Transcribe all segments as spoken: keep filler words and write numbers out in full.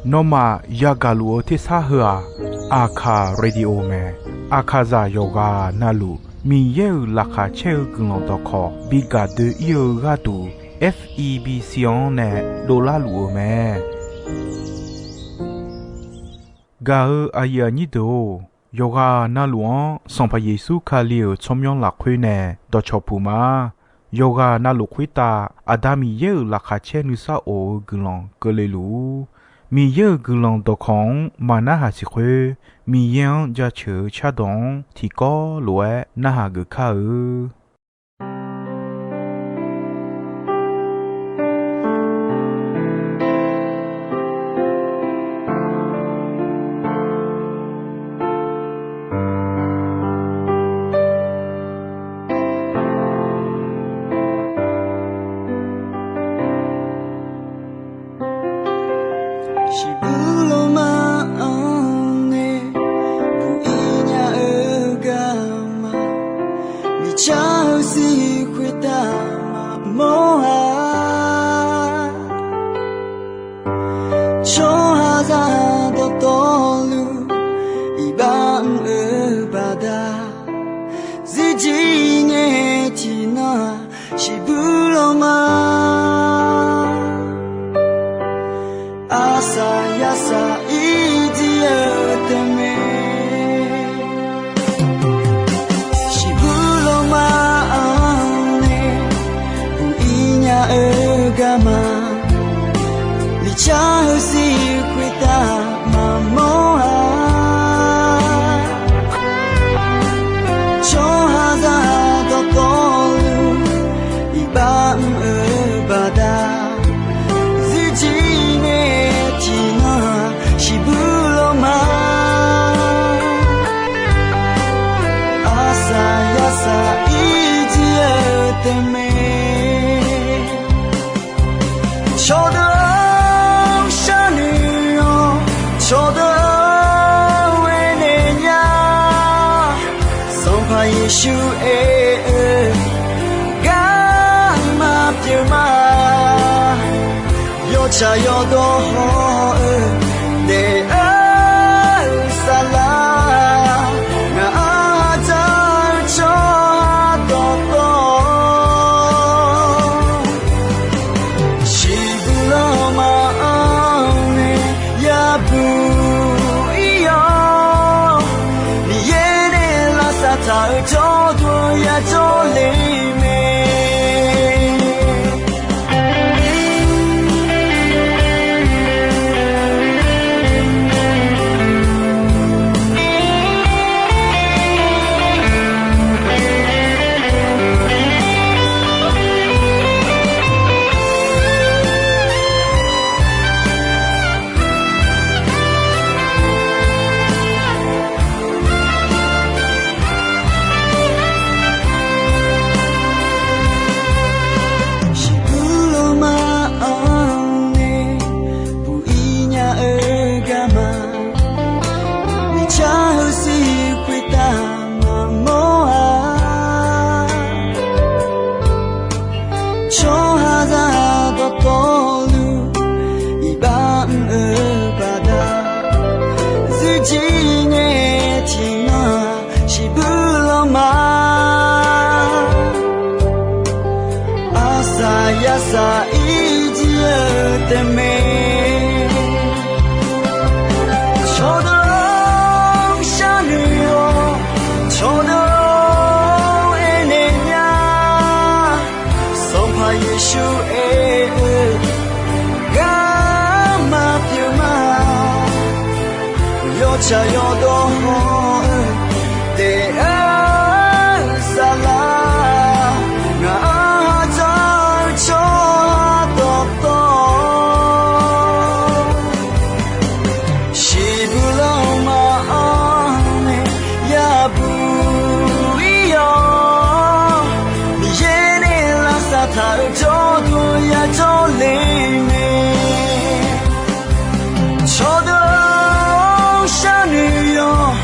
Nawmaf yagaq luf-eu tersar heu-aq, Aqkaq Radio mae. Aqkaqzaq yawqghaq navluf Miqyaer-euq laqkhaq caer-eu guiqlanq dawqkawq bi gaq doe-ir-eu gharduq, F E B C-anr nae dovlar luf-eu mae. Gaq-eu aqyuif aqnyir deuq-or, yawqghaq navluf-anr Sanqpaq Yeqsur Kali-euq tsawrmyanr lafkhoer nae dawqcawq puq ma. Yawqghaq navluf khoertav Aqda Miqyaer-euq laqkhaq caer nuisar of-eu guiqlanq keuvle luf-ur. Miqyaer-euq guiqlanq dawqkawq-anr maq narhaq siq khoer, Miqyaer-anr jaceuq-eu cardawq-anr tiqkawv lof-aer narhaq geuf kar-eu. Shiqbuq lawma-anr nae buq-ir nya-eu garma, miqcar-eu sir khoertav maqmawr-a. Tsawrhaqzaq dawqtawvluf iqbax mr-eu baqda, zirjir ngae tiqnan-aq, shiqbuq lawma arsaq yarsaq irjir-eu tae mae. Shiqbuq lawma-anr nae buq-ir nya-eu garma, miqcar-eu sir khoertav maqmawr-a. Tsawrhaqzaq dawqtawvluf iqbax mr-eu baqda, zirjir ngae tiqnan-aq, shiqbuq lawma arsaq yarsaq irjir-eu tae mae. Cawqdeuq-or, sharnoeq-awq. Cawqdeuq-or, aernaeq nya. Sanqpaq Yeqsur aer-eu garma pyeuf ma. Yawtsaq yawdawr haw-eu daef-eu saflar, ngaq-anr dzaq-eu tsawrhaq dawqtawv, shiqbuq lawma-anr nae yabuq ir-awr, Miqyaer nae lavsav taq-eu jawrduq yajawr le mae. Shiqbuq lawma-anr nae buq-ir nya-eu garma, miqcar-eu sir khoertav maqmawr-a. Tsawrhaqzaq dawqtawvluf iqbax mr-eu baqda, zirjir ngae tiqnan-aq, shiqbuq lawma arsaq yarsaq irjir-eu tae mae. Cawqdeuq-or, sharnoeq-awq. Cawqdeuq-or, aernaeq nya. Sanqpaq Yeqsur aer-eu garma pyeuf ma. Yawtsaq yawdawr haw-eu daef-eu saflar, ngaq-anr dzaq-eu tsawrhaq dawqtawv, shiqbuq lawma-anr nae yabuq ir-awr, Miqyaer nae lavsav taq-eu jawrduq yajawr le mae. Cawqdeuq-or, sharnoeq-awq.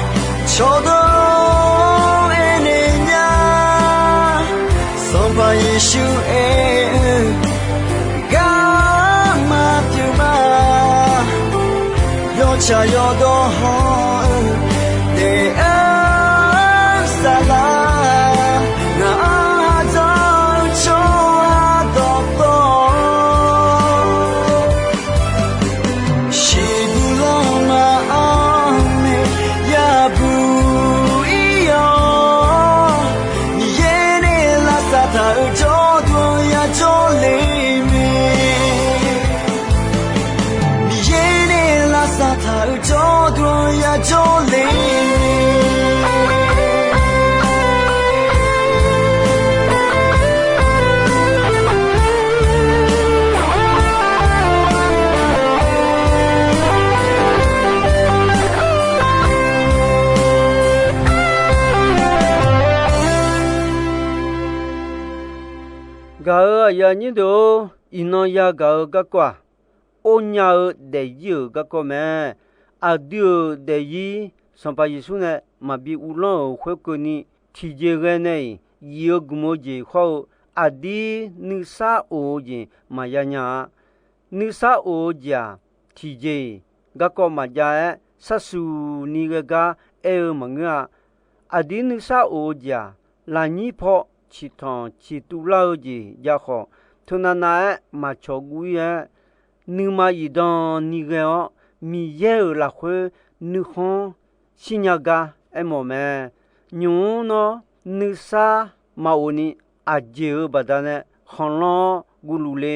Tsaq yawdawr hawr-eu daef-aer saflar, ngaq-anr ardawr-eu tsawrhaq dawqtawv, shiqbuq lanma-anr nae yabuq ir-awr, Miqyaer nae lavsav taq-euq jawrduq-anr yajawr le mae. Miqyaer nae lavsav taq-euq jawrduq-anr yajawr le. Gaq-euq aqyuif aqnyir deuq-or, iqnan yagaq-eu garkawv-aq, ornya-eu daefzir-euq garkawv mae. Aqdui-euq daefzir Sanqpaq Yeqsur nae maqbi uvlanr-euq khoerkeuvni, tiqjeq ghae nae-iq yif-eu gmq-eu jeq khawr-eu, aqdir nuisar of-eu jeq maqya nya-a. Nuisar of-eu jeq-aq, tiqjeq-iq garkawv maqjav-aer sharsuq ni ghae gar aer-eu maqngeur-a. Aqdir nuisar of-eu jeq-aq, lafnyir paw ciqtanq ciqtuv lar-eu jeq jav khawf, teunav nav-aer maqcawq guv ir-aer, nuima zifdan ni ghae-awr, Miqyaer-euq lafkhoer nuikhanr shirnya gar aermawf mae. Nymq-mr nawr nuisar maqof ni aqjeq-euq baqdanae khanqlanr-awr guvluf le.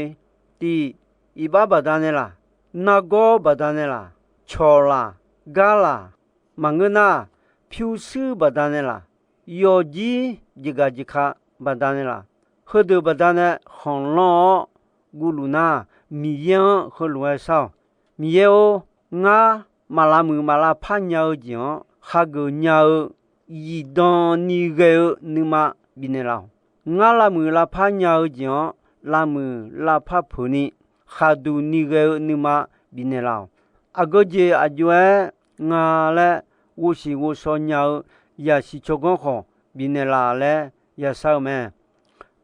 Tiq, iqbax baqdanae laq, nargawr baqdanae laq, cawq laq, gar laq, maqngeur nar, pyurshuir baqdanae laq, yawqjir jeqgaq jeqka baqdanae laq, heudeuq baqdanae khanqlanr-awr guvluf nar, Miqyaer-anr heulof-aer shar-awq. Miqyaer-or, ngar maq lavmuiq maq lavpar nya-eu jeq-anr hageuf nya-eu zifdan ni ghae-eu nuima bifnaeq laf-awq. Ngar lavmuiq lavpar nya-eu jeq-anr lavmuiq lavpar peuq ni khaqduq ni ghae-eu nuima bifnaeq laf-awq. Aqgeu jeq aqjox-aer nga laer ghovshiq ghovshaw nya-eu yasiq tsawrganr khawf bifnaeq laf laer yashar-eu mae.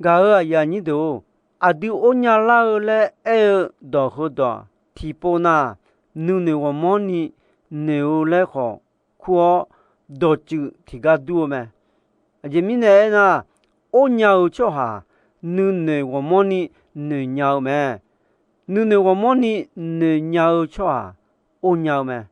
Gaq-euq aqyuif aqnyir deuq-or, aqdui ornya lar-eu laer aer-eu dawq heudawq tiqpov nar, nuinoeq ghawqmanrni noeq-eu laer khawf kur-awr, dawqtsuif tiqgar dur-eu mae. Aqjeq mirnae aernar, ornya-eu tsawrhaq nuinoeq ghawqmanrni noeqnya-eu mae. Nuinoeq ghawqmanrni noeqnya-eu tsawrhaq ornya-eu mae.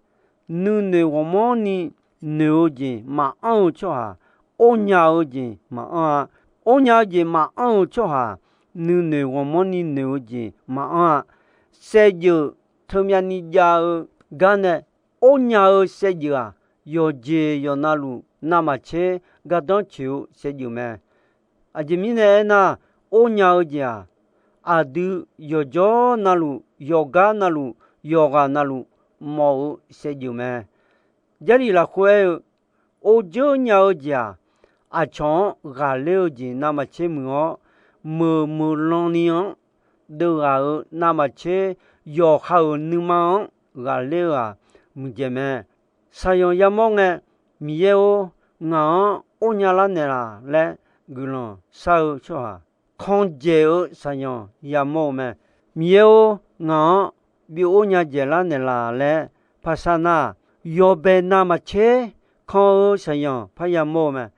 Nuinoeq ghawqmanrni noeq-eu jeq maqanr-eu tsawrhaq ornya-eu jeq maqanr-a. Ornya-eu jeq maqanr-eu tsawrhaq nuinoeq ghawqmanrni noeq-eu jeq maqanr-a. Saevdzeuf teumyav ni jav-eu gar nae ornya-eu saevdzeuf-aq, yawqjeq yawqnavluf navmaqtser gardanr coeq-eu saevdzeuf mae. Aqjeq mirnae aernar, ornya-eu jeq-aq, aqdui yawqjawr navluf, yawqgar navluf, yawqghaq navluf mawf-eu saevdzeuf mae. Jarlif lafkhoer aer-eu, or dzeur nya-eu jeq-aq, aqcawq-anr ghaqler-eu jeq navmaqtser muiq-awr, meuq meuq lan ni-anr deuvghaq-euq navmaqtser yawqha-euq nuima-anr ghaqler-eu-aq, muiqdzaeq mae. Shaqyanq yamawr ngae, Miqyaer-or, ngaq-anr ornya lar naeqlaf laer guiqlanq shar-eu tsawrhaq, kandzaeq-eu shaqyanq yamawr-eu mae. Miqyaer-or, ngaq-anr bi ornya dzaeqlar naeqlaf laer parshar nar, yawbae navmaqtser kan-eu shaqyanq parya mawr-eu mae.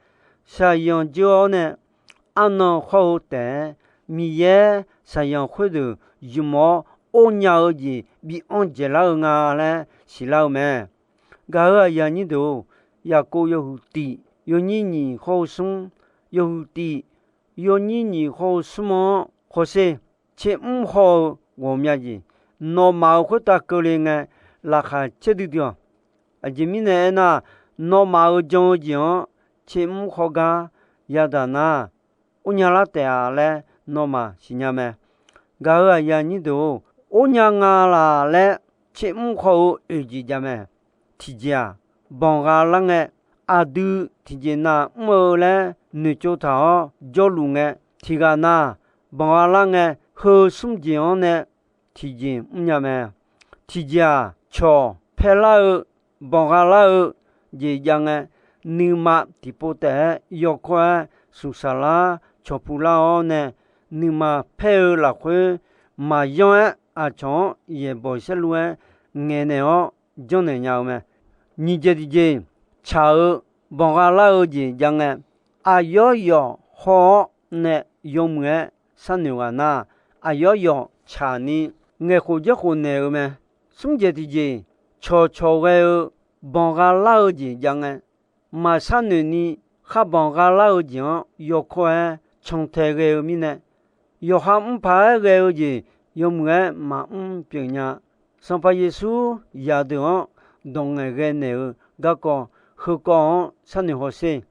Shaqyanq dzeur-awr nae arnan khawr-eu taef-aer, Miqyaer shaqyanq khoerdeuq zmq-awr ornya-eu jeq bi anr dzaeqlar-eu nga laer siqlar-eu mae. Gaq-euq aqyuif aqnyir deuq-or, Yaqkov yawhuiq tiq yawnyir nyiq khawr-eu smr, yawhuiq tiq yawnyir nyiq khawr-eu smr-anr khawsher, tsermr khawr-eu ghawqmya jeq, nawmaf-euq khoertav keuvle ngae, laqkhaq caerdui dui-awq. Aqjeq mirnae aernar, nawmaf-euq jan-eu jeq-anr tsermr khawr gar yadaq nar, ornya lar taef-a laer nawmaf siqnya mae. Gaq-euq aqyuif aqnyir deuq-or, ornya nga laf laer tsermr khawr-eu oeqjeq jav mae. Tiqjeq-aq, banqgha lar ngae, aqdui tiqjeq nav mr-eu laer noeqtsov taq-awr jawrluf ngae, tiqghaq nav banqgha lar ngae, heu smr jeq-anr nae tiqjeq mrnya mae. Tiqjeq-aq, cawq paer lar-eu, banqgha lar-eu jeq jav ngae, nuima tiqpov taef-aer yawkawr-aer smq saqlar cawq pu lar-awr nae, nuima paer-eu lafkhoer maqyanr-aer aqcawq-anr yaeqbawq saerlu-aer ngaeqnaeq-awr, janrnaeq nya-eu mae. Nyiq jeq tiqjeq, tsaq-eu banqgha lar-eu jeq jav ngae, aqyawf yawf haw-awr nae yawmuiq-aer sharnoeq ghaq nar, aqyawf yawf tsaq ni ngaeqkhof jaerkhof naeq-eu mae. Smr jeq tiqjeq, cawqcawq ghae-eu banqgha lar-eu jeq jav ngae, maqsharnoeq ni kharbanq gha lar-eu jeq-anr yawkawr-aer cantae ghae-eu mirnae, yawqha mr paq-aer ghae-eu jeq yawmuiq-aer maqmr pyeuf nya. Sanqpaq Yeqsur zaqdeuq-anr dawq ngaeqghae naeq-eu garkawv heukawv-anr sharnoeq hawsher.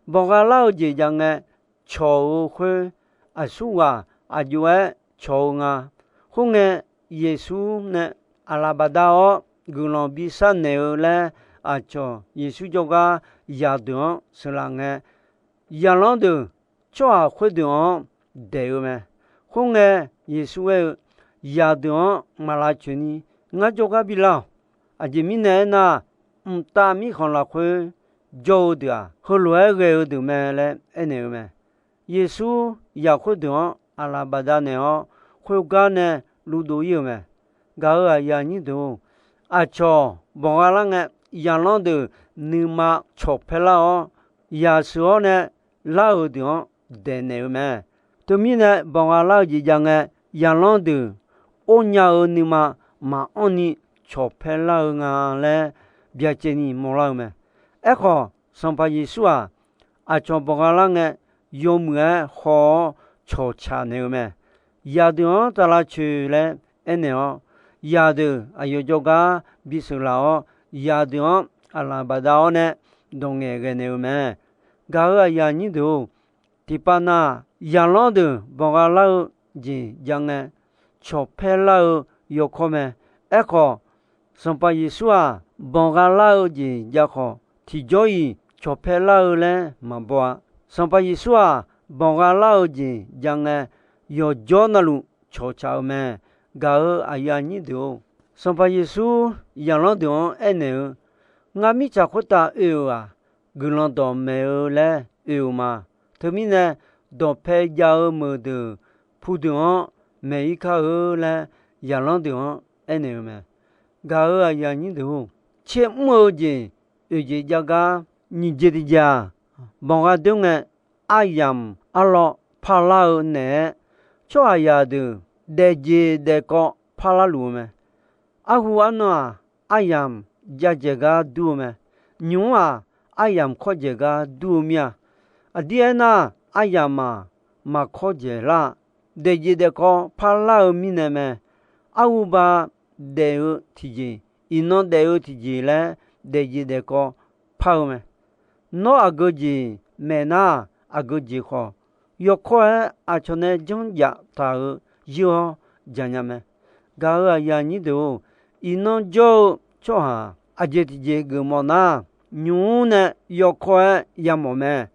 Banqgha lar-eu jeq jav ngae, cawq-eu khoer aqsurghaq aqjox-aer cawq-eu nga. Khoerngae, Yeqsur nae aqlaf bafdav-awr guiqlanq bishar naeq-eu laer aqcawq Yeqsur jawrgar zaqdeuq-anr sheuqlaf ngae, zaqlanr deuq tsawrhaq khoerdeuq-anr daeq-eu mae. Khoerngae, Yeqsur aer-eu, Zaqdeuq-anr maq lavcoeq ni ngar jawrgar bi lar-awq. Aqjeq mirnae aernar, mqtav mirkhanq lafkhoer jawr-eu deuq-aq, heulof-aer ghae-eu deuq mae laer aernaeq-eu mae. Yeqsur zaq khoerdeuq-anr aqlaf bafdav naeq-awr, khoergar nae luvdov ir-euq mae. Gaq-euq aqyuif aqnyir deuq-or, aqcawq banqgha lar ngae, zaqlanr deuq nuima cawqpae lar-awr, zaqseuq-awr nae lar-euq deuq-anr daeqnaeq-eu mae. Teumirnae, banqgha lar-eu jeq jav ngae, zaqlanr deuq or nya-eu nuima maqanr ni cawqpae lar-eu nga laer byacaevni mawrlar-eu mae. Aerkhawf, Sanqpaq Yeqsur-aq, aqcawq banqgha lar ngae, yawmuiq-aer haw-awr cawqcaq naeq-eu mae. Zaqdeuq-anr taq lavcoeq laer aernaeq-awr, zaqdeuq aqyawf jawrgar bisheuq laf-awr, zaqdeuq-anr aqlaf bafdav-awr nae dawq ngaeqghae naeq-eu mae. Gaq-euq aqyuif aqnyir deuq-or, tiqpav na, zaqlanr deuq banqgha lar-eu jeq jav ngae, cawqpae lar-eu yawkawr mae. Aerkhawf, Sanqpaq Yeqsur-aq, banqgha lar-eu jeq jav khawf, tiqjawr-iq cawqpae lar-eu laer maqbaw-a. Sanqpaq Yeqsur-aq, banqgha lar-eu jeq jav ngae, yawqjawr navluf cawqcaq-eu mae. Gaq-euq aqyuif aqnyir deuq-or, Sanqpaq Yeqsur zaqlanr deuq-anr aernaeq-eu, Ngar mirtsaq khoertav oe-euq-aq, guiqlanq dawq maeq-eu laer oe-eu ma. Teumirnae, dawqpae jav-eu meuq deuq pudeuq-anr maeq-ir kar-eu laer zaqlanr deuq-anr aernaeq-eu mae. Gaq-euq aqyuif aqnyir deuq-or, tser mr-eu jeq oeq jeq jav gar, nyiq jeq tiqjeq-aq, banqgha doer ngae, aryamq arlawr parlar-eu naeq-aer, tsawrhaqzaq deuq daefjeq daefkawv parlar luf-eu mae. Arhu arnan-aq, aryamq jav dzaeq gar dur-eu mae. Nymq-mr-aq, aryamq kawr dzaeq gar dur-eu mir-a. Aqdir aernar, aryamq-aq, maqkawr dzaeq lar-a. Daefjeq daefkawv parlar-eu mirnae mae. Arhu ba daef-eu tiqjeq, iqnan daef-eu tiqjeq laer daefjeq daefkawv par-eu mae. Nawr aqgeu jeq maeq nar, aqgeu jeq khawf, yawkawr-aer aqcawq nae janrjaf taq-euq yeur-awr jaqnya mae. Gaq-euq aqyuif aqnyir deuq-or, iqnan jawr-eu tsawrhaq aqjeq tiqjeq geufmawf nar, nymq-mr nae yawkawr-aer yamawf mae.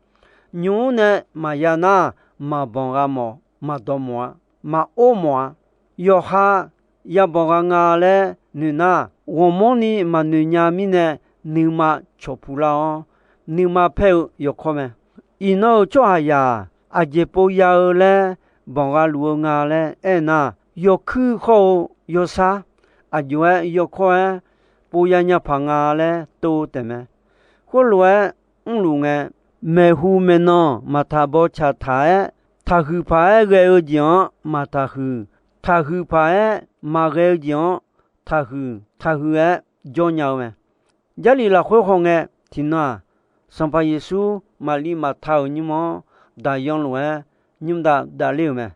Nymq-mr nae maqya nar, maqbanq gha mawf, maqdawq mawf-a, maqor mawf-a. Yawqha yabanq gha nga laer noeq nar, ghawqmanrni maqnoeq nya mirnae, nuima cawq puq lar-awr, nuima paer-eu yawkawr mae. Iqnan-euq tsawrhaqzaq aqjeq pov ya-eu laer banq gha luf-eu nga laer aernar, yawkuir khawr-eu yawsar, aqjox-aer yawkawr-aer pov ya nya paq nga laer tov-eu taef mae. Khoerlof-aer mrluf ngae, maeqhu maeqnan maqtaq bawtsaq taq-aer, taqhuiq paq-aer ghae-eu jeq-anr maqtaqhuiq, taqhuiq paq-aer maqghae-eu jeq-anr taqhuiq, taqhuiq-aer jawr nya-eu mae. Jarlif lafkhoer hawngae, tiqnan-aq, Sanqpaq Yeqsur Maqliv Maqta-euq nymr-anr daqyan lof-aer nymr dav davler-euq mae.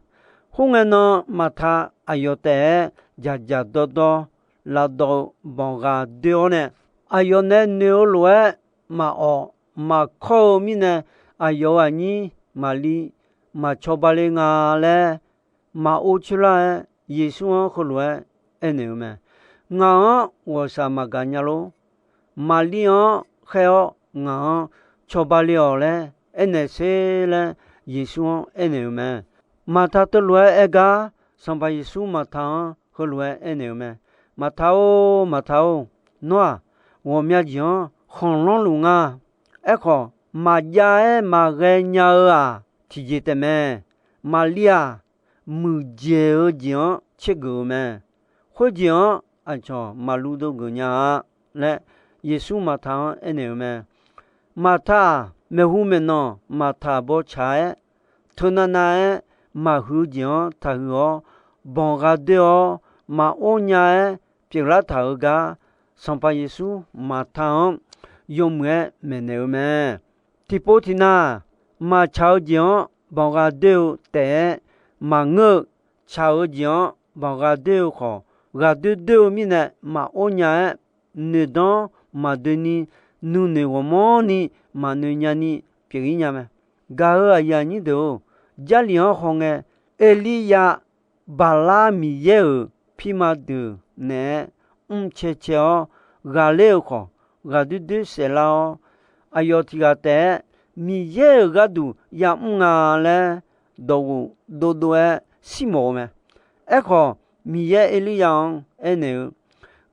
Khoerngae nan, Maqta aqyawf taef-aer dzaqdzaq dawrdawr lavdawv-eu banq gha doer-awr nae, aqyawf nae noeq-eu lof-aer maqawf maqkawr-eu mirnae, aqyawf-euq aqnyir Maqliv maq cawba le nga laer maqor coer lar-aer, Yeqsur-anr heulof-aer aernaeq-eu mae. Ngaq-anr ghawqshaq maqgaq nya lor. Maqliv-anr khaer-awr ngaq-anr cawba le-awq laer aernaeq sher laer, Yeqsur-anr aernaeq-eu mae. Maqta teulof-aer aer gar, Sanqpaq Yeqsur Maqta-anr heulof-aer aernaeq-eu mae. Maqta-or, Maqta-or, nawr-aq, ghawqmya jeq-anr khanqlanr luf nga. Aerkhawf, maqjav-aer maqghae nya-eu-aq, tiqjeq taef mae. Maqliv-aq, muiqdzaeq-eu jeq-anr tsergeuf-eu mae. Khoerjeq-anr aqcawq maqlu dov geuf nya-a laer, Yeqsur Maqta-anr aernaeq-eu mae. Maqta-aq, maeqhu maeqnan maqtaq bawtsaq-aer, teunav nav-aer maqhuiq-eu jeq-anr taqhuiq-awr, banqgha doer-awr maqor nya-aer pyeuflar taq-euq gar, Sanqpaq Yeqsur Maqta-anr yawmuiq-aer maeqnaeq-eu mae. Tiqpov tiqnav, maqtsaq-eu jeq-anr banqgha doer-eu taef-aer maqngeur-eu, tsaq-eu jeq-anr banqgha doer-eu khawf, ghaqdoer doer-eu mirnae maqor nya-aer, noeqdanr maqdoeni, nuinoeq ghawqmanrni maqnoeq nyani pyeuf-ir nya mae. Gaq-euq aqyuif aqnyir deuq-or, Jarlif-anr hawngae, Erliryav Baqlar miqyaer-euq pirma deuq naeq-aer mrcae cae-awr ghaqler-eu khawf, ghaqdoer doer saeflar-awr, aqyawf tiq ghaq taef-aer Miqyaer-euq gharduq yamr nga laer dawqghof dovdov-aer shirmawf-eu mae. Aerkhawf, Miqyaer Erliryav-anr aernaeq-eu,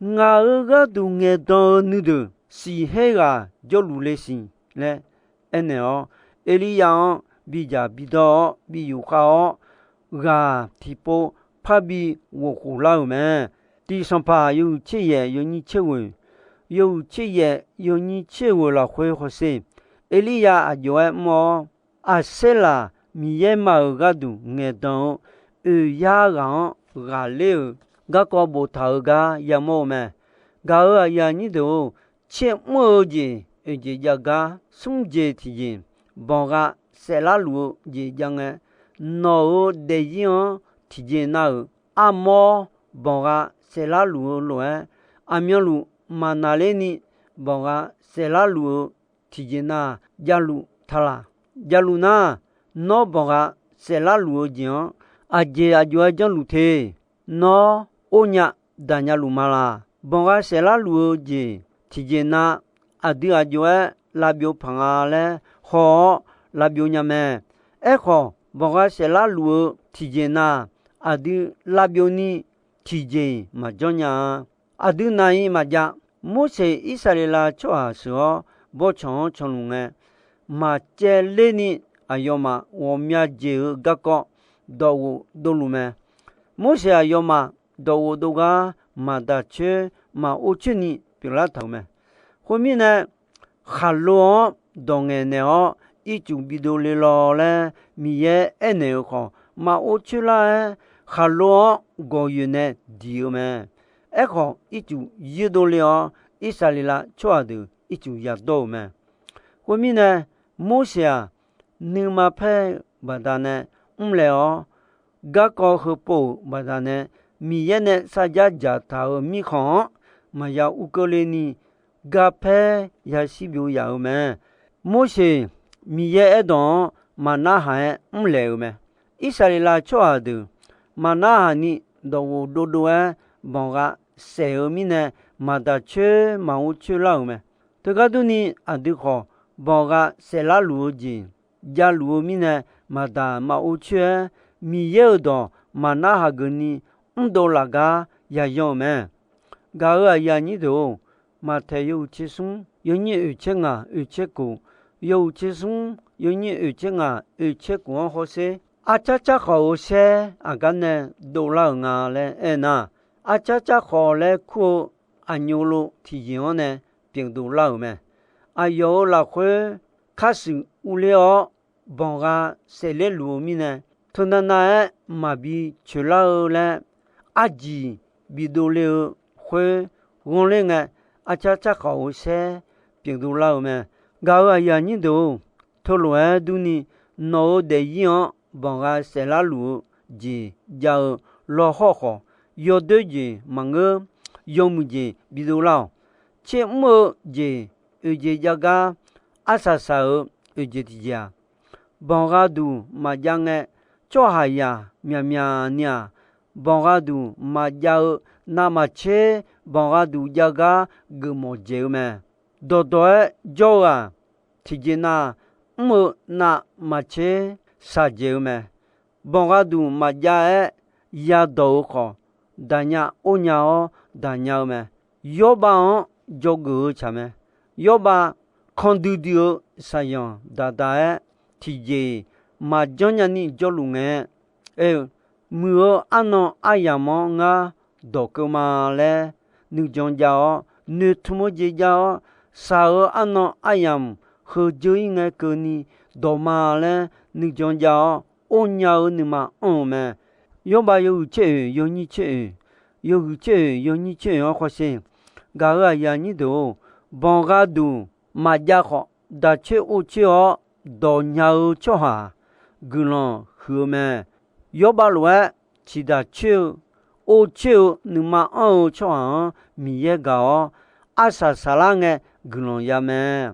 Ngaq-euq gharduq ngaeqdan-eu nuideuq siqher ghaq jawrluf le siq laer aernaeq-awr, Erliryav-anr bidzaq bidawr-awr bi yufkhav-awr, ghaq tiqpov parbi ghof khof lar-euq mae. Tiq Sanqpaq yawhuiq tser yaef yawnyir tser ghoeq, yawhuiq tser yaef yawnyir tser ghoeq lafkhoer hawsher, Erliryav aqjox-aer mr-awr, Aqserlaq miqyaer ma-euq gharduq ngaeqdan-eu oeq yar ghaq-anr ghaqler-euq garkawv boftaq-euq gar yamawr-eu mae. Gaq-euq aqyuif aqnyir deuq-or, tser mr-eu jeq oeq jeq jav gar smr jeq tiqjeq banqgha saeflar luf-eu jeq jav ngae, nawq-euq daefzir-anr tiqjeq nav-euq armawr banqgha saeflar luf-eu lof-aer, aqmyanluf maqnaqlerni banqgha saeflar luf-eu tiqjeq nav javluf taq laq. Javluf nar, nawr banqgha saeflar luf-eu jeq-anr aqjeq aqjox-aer janrluf te. Nawr ornya daqnya luf ma laq. Banqgha saeflar luf-eu jeq tiqjeq nav aqdui aqjox-aer lavbyov paq nga laer haw-awr lavbyov nya mae. Aerkhawf, banqgha saeflar luf-eu tiqjeq nav aqdui lavbyov ni tiqjeq-iq maqjanr nya-a. Aqdui nav-iq maqjav. Morseq Irsaqleqlav tsawrhaq sheuq-awr bawrtsanq-anr canluf ngae, maqcaevler ni aqyawfmaf ghawqmya jeq-eu garkawv dawqghof dovluf mae. Morseq aqyawfmaf dawqghof dov gar maqdaq coer maqor coer ni pyeuflar taq-euq mae. Khoermirnae, khaqlo-anr dawq ngaeqnaeq-awr ircuf bidov le law laer Miqyaer aernaeq-euq khawf, maqor coer lar-aer khaqlo-anr gawqyoeq nae diq-eu mae. Aerkhawf, ircuf yoerdov le-awr, Irsaqleqlav tsawrhaq deuq ircuf yadawr-euq mae. Khoermirnae, Morseq-aq, nuima paer-eu baqdanae mrlaeq-awr, garkawv heupov-euq baqdanae Miqyaer nae sarjax dzaqtaq-euq mirkhanq-anr maqya urkeuvle ni, garpaer yashir byov yaf-euq mae. Morseq Miqyaer aerdawq-anr maqnarhaq-aer mrlaeq-euq mae. Irsaqleqlav tsawrhaq deuq maqnarhaq ni dawqghof dovdov-aer banqgha saef-eu mirnae, maqdaq coer maqor coer lar-euq mae. Teugar durni, aqdui khawf banqgha saeflar luf-eu jeq javluf-eu mirnae, maqdaq maqor coer-aer Miqyaer-euq dawq maqnarhaq geufni mrdov laf gar yayan-euq mae. Gaq-euq aqyuif aqnyir deuq-or, Maqtaeq yawhuiq tser smr yawnyir oeq tser ngaq oeq tser kof, yawhuiq tser smr yawnyir oeq tser ngaq oeq tser kof-anr hawsher. Arcar carkhawf-euq saer aqgar nae dovlar-euq nga laer aernar, arcar carkhawf laer kur-eu aqnyov lo tiqjeq-anr nae pyeufdov lar-euq mae. Aqyawf-euq lafkhoer karshuif urler-awr, banqgha saefler luf-eu mirnae, teunav nav-aer maqbi coeqlar-eu laer arjiq bidov le-eu khoer ghanrler ngae, arcar carkhawf-euq saer pyeufdov lar-euq mae. Gaq-euq aqyuif aqnyir deuq-or, teulof-aer durni, nawq-euq daefzir-anr banqgha saeflar luf-eu jeq jav-eu lawhawr khawf, yawdoer jeq maqngeur, yawmuiq jeq bidov lar-awq. Tser mr-eu jeq oeq jeq jav gar arsaq saq-euq oeq jeq tiqjeq-aq, banqgha duq maqjav ngae, tsawrhaqzaq myaqmyaq ni-aq, banqgha duq maqjav-eu navmaqtser banqgha duq jav gar geufmawf dzaeq-eu mae. Dawqdawq-aer jawr-eu-aq, tiqjeq nav mr-eu navmaqtser shaqdzaeq-eu mae. Banqgha duq maqjav-aer yadawq-eu khawf, daqnya ornya-awr daqnya-eu mae. Yawrbav-anr dzawgeuf-eu tsaq mae. Yawrbav kan duidui-eu saqyanq daqdaq-aer tiqjeq-iq maqjanr nyani jawrluf ngae, aer-eu, muiq-eu arnan aryamq-anr ngar dawqkeuv ma laer nuijan jav-awr, noeqtmq-eu jeq jav-awr, shaq-eu arnan aryamq heu dzeur-ir ngae keuvni dawqma laer nuijan jav-awr, or nya-eu nuima anr-eu mae. Yawrbav yawhuiq tser oeq yawnyir tser oeq, yawhuiq tser oeq yawnyir tser oeq-anr khawsher. Gaq-euq aqyuif aqnyir deuq-or, banq gharduq maqjav khawf, daq coer or coer-awr dawq nya-eu tsawrhaq guiqlanq huiq-eu mae. Yawrbav lof-aer ciqdaq coer-eu, or coer-eu nuima anr-eu tsawrhaq-anr Miqyaer gaq-awr, arsaq saqlar ngae guiqlanq ya mae.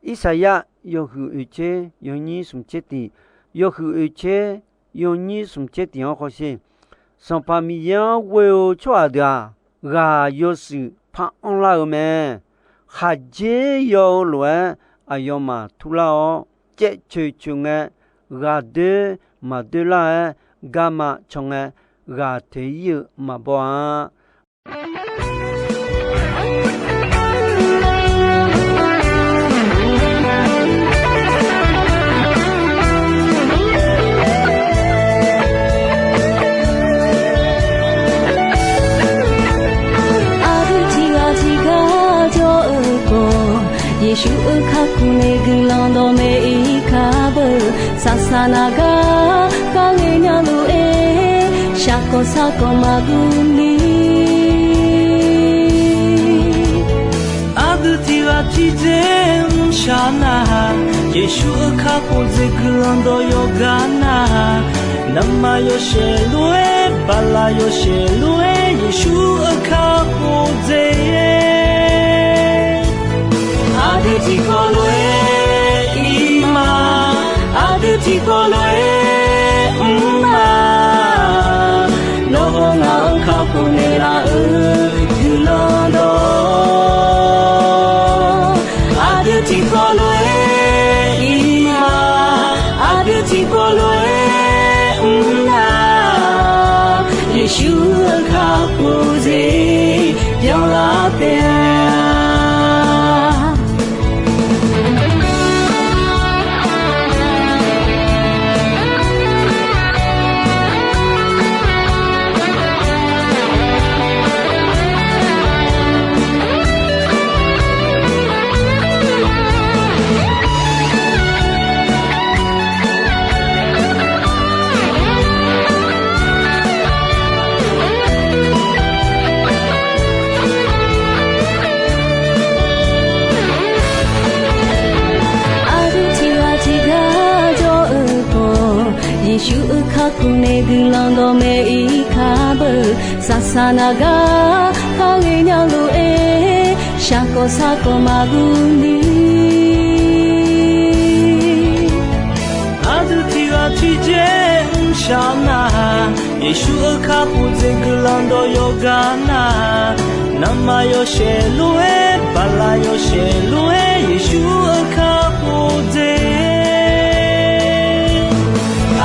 Irsaqyar yawhuiq oeq tser yawnyir smq tser tiq, yawhuiq oeq tser yawnyir smq tser tiq-anr khawsher. Sanqpaq Miqyaer-anr ghoe-eu tsawrhaq deuq-aq, ghaq yawshuif par anrlar-eu mae. Khaqdzer yaw-eu lof-aer aqyawfmaf turlar-awr, caevcoeq coeq ngae, ghaqdoer maqdoer lar-aer garma caw ngae, ghaq toeq-ir-eu maqbaw-a. Aqdui tiqghaq tiqgar jawr-eu khawf, Yeqsur-euq kakhof nae guiqlanq dawqmaeq-ir kar beu. Saqsaq naq gar kharghae nya lof-aer, shaqkawq sarkawq maqguv ni. Aqdui tiqghaq tiqdzer mrshaq nar-aq, Yeqsur-euq kakhof dzaeq guiqlanq dawq yawqgar nar-aq, navmaqyawf shaeq lof-aer, baqlaq yawshaef lof-aer, Yeqsur-euq kakhof dzaeq-aer. Aqdui tiqkawv lof-aer ir ma, aqdui tiqkawv lof-aer mr ma. Nawr haw ngaq-anr kakhof naeqlaf-eu guiqlanq dawq, aqdui tiqkawv lof-aer ir ma, aqdui tiqkawv lof-aer mr na. Yeqsur-euq kakhof dzaeq byanlar taef-a. Aqdui tiqghaq tiqgar jawr-eu khawf, Yeqsur-euq kakhof nae guiqlanq dawqmaeq-ir kar beu. Saqsaq naq gar kharghae nya lof-aer, shaqkawq sarkawq maqguv ni. Aqdui tiqghaq tiqdzer mrshaq nar-aq, Yeqsur-euq kakhof dzaeq guiqlanq dawq yawqgar nar-aq, navmaqyawf shaeq lof-aer, baqlaq yawshaef lof-aer, Yeqsur-euq kakhof dzaeq.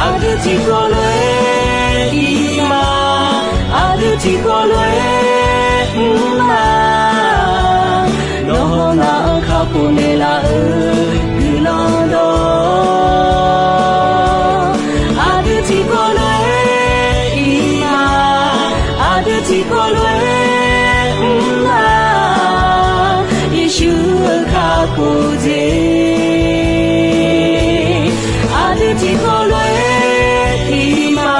Aqdui tiqkawv lof-aer ir ma, aqdui tiqkawv lof-aer mr ma. Nawr haw ngaq-anr kakhof naeqlaf-eu guiqlanq dawq, aqdui tiqkawv lof-aer ir ma, aqdui tiqkawv lof-aer mr ma. Yeqsur-euq kakhof dzaeq, aqdui tiqkawv lof-aer ir ma,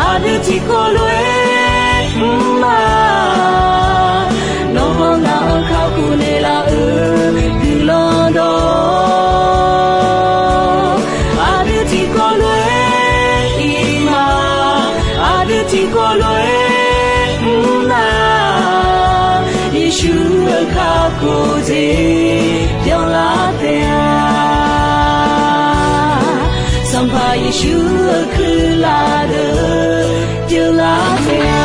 aqdui tiqkawv lof-aer mr ma. Nawr haw ngaq-anr kakhof naeqlaf-eu guiqlanq dawq, aqdui tiqkawv lof-aer ir ma, aqdui tiqkawv lof-aer mr ma. Yeqsur-euq kakhof dzaeq byanlar taef-a. Sanqpaq Yeqsur-euq kuirlar deuq byanlar taef-a.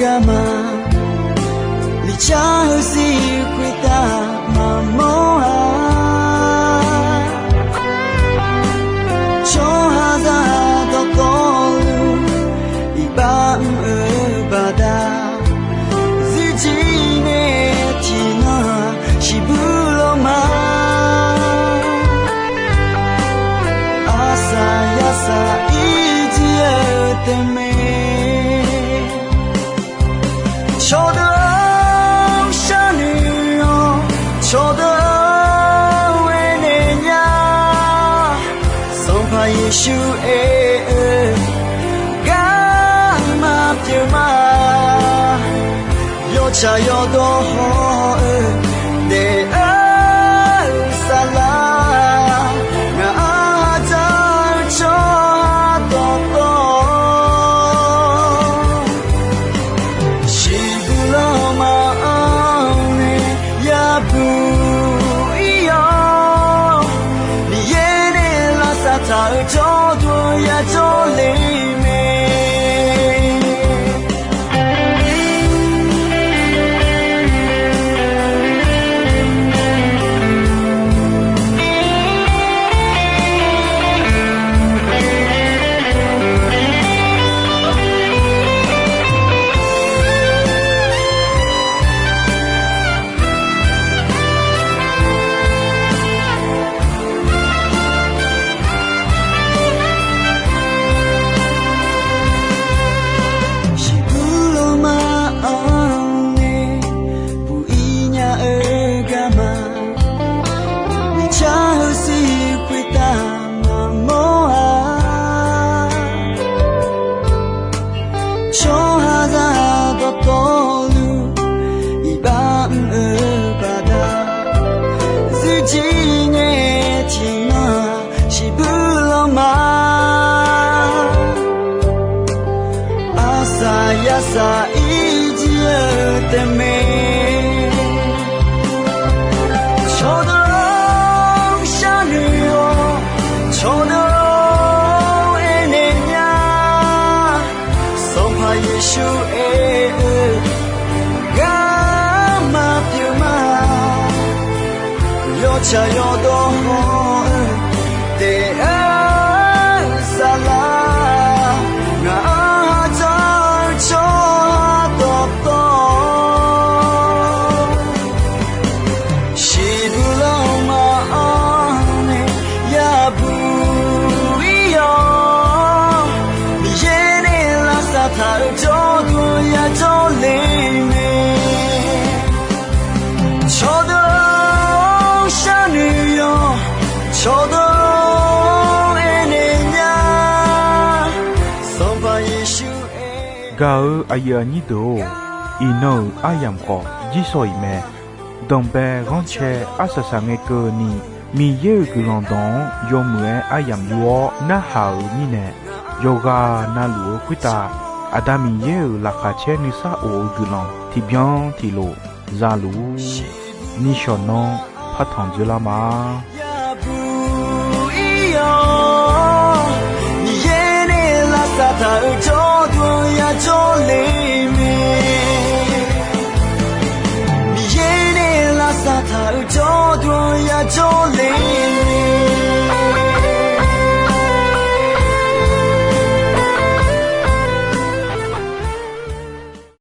Garma, miqcar heusiq khoertav maqmawr-a. Tsawrhaqzaq dawqtawvluf iqbax mr-eu baqda, zuirjir nae tiqnan shiqbuir lawr ma. Arsaq yarsaq irjir-eu taef mae. Cawdeuq-or, sharnoeq-awq. Cawdeuq-or, aernaeq nya. Sanqpaq Yeqsur aer-eu, garma pyeuf ma. Yawtsaq yawdawr haw-eu daef-eu saflar, ngaq-anr hadzar-eu tsawrhaq dawqtawv shiqbuir lanma-anr nae yabuq ir-awr, Miqyaer nae lavsav taq-eu jawrduq-anr yajawr le mae. Shiqbuir lanma-anr nae buq ir nya-eu garma, miqcar heusiq khoertav maqmawr-a. Tsawrhaqzaq dawqtawvluf iqbax mr-eu baqda, zuirjir nae tiqnan shiqbuir lanma. Arsaq yarsaq irjir-eu taef mae. Cawdeuq-or, sharnoeq-awq. Cawdeuq-or, aernaeq nya. Sanqpaq Yeqsur aer-eu, garma pyeuf ma. Yawtsaq yawdawr haw-eu daef-eu saflar, ngaq-anr hadzar-eu tsawrhaq dawqtawv shiqbuir lanma-anr nae yabuq ir-awr, Miqyaer nae lavsav taq-eu jawrduq-anr yajawr le mae. Cawdeuq-or, sharnoeq-awq. Cawdeuq-or, aernaeq nya. Sanqpaq Yeqsur aer. Gaq-eu aqyuif aqnyir deuq-or, iqnan-euq aryamq khawf jirsawq iq mae. Danqbae ghanrcae arsaq saq ngae keuvni, Miqyaer-euq guiqlanq dawq-anr yawmuiq-aer aryamq yur-awr narhaq-euq mirnae, yawqghaq navluf-eu khoertav Aqda Miqyaer-euq laqkhaq caer nuisar of-eu guiqlanq tiqbyan tiqlof za luf-ur. Nishawq nanr partanq dzoerlar ma. Miqyaer nae lavsav taq-eu jawrduq-anr yajawr le mae. Miqyaer nae lavsav taq-eu jawr